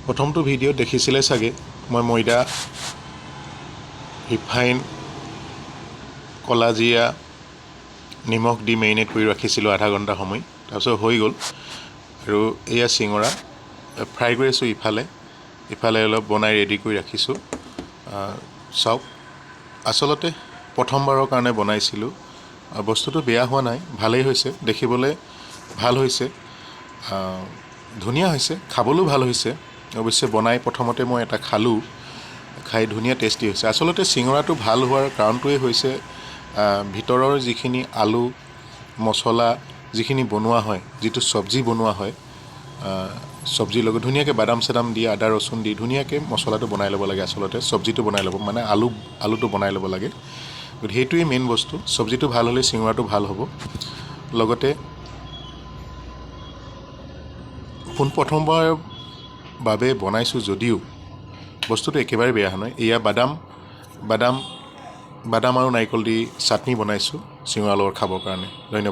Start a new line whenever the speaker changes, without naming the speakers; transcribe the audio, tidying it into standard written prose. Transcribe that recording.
প্ৰথমটো ভিডিঅ'ত দেখিছিলে চাগে, মই ময়দা, ৰিফাইন, ক'লা জিৰা, নিমখ দি মেৰিনেট কৰি ৰাখিছিলোঁ আধা ঘণ্টা সময়। তাৰপিছত হৈ গ'ল। আৰু এয়া চিঙৰা ফ্ৰাই কৰি আছোঁ ইফালে ইফালে অলপ বনাই ৰেডি কৰি ৰাখিছোঁ। চাওক, আচলতে প্ৰথমবাৰৰ কাৰণে বনাইছিলোঁ। বস্তুটো বেয়া হোৱা নাই, ভালেই হৈছে। দেখিবলৈ ভাল হৈছে, ধুনীয়া হৈছে, খাবলৈও ভাল হৈছে। অৱশ্যে বনাই প্ৰথমতে মই এটা খালোঁ, খাই ধুনীয়া টেষ্টি হৈছে। আচলতে চিঙৰাটো ভাল হোৱাৰ কাৰণটোৱেই হৈছে ভিতৰৰ যিখিনি আলু, মছলা যিখিনি বনোৱা হয়, যিটো চব্জি বনোৱা হয়, চব্জিৰ লগত ধুনীয়াকৈ বাদাম চাদাম দি, আদা ৰচুন দি ধুনীয়াকৈ মছলাটো বনাই ল'ব লাগে। আচলতে চব্জিটো বনাই ল'ব, মানে আলুটো বনাই ল'ব লাগে। গতিকে সেইটোৱেই মেইন বস্তু। চব্জিটো ভাল হ'লে চিঙৰাটো ভাল হ'ব। লগতে পোনপ্ৰথমবাৰ বাবে বনাইছোঁ যদিও বস্তুটো একেবাৰে বেয়া হোৱা নাই। এয়া বাদাম বাদাম বাদাম আৰু নাৰিকল দি চাটনি বনাইছোঁ চিঙৰাৰ লগত খাবৰ কাৰণে। ধন্যবাদ।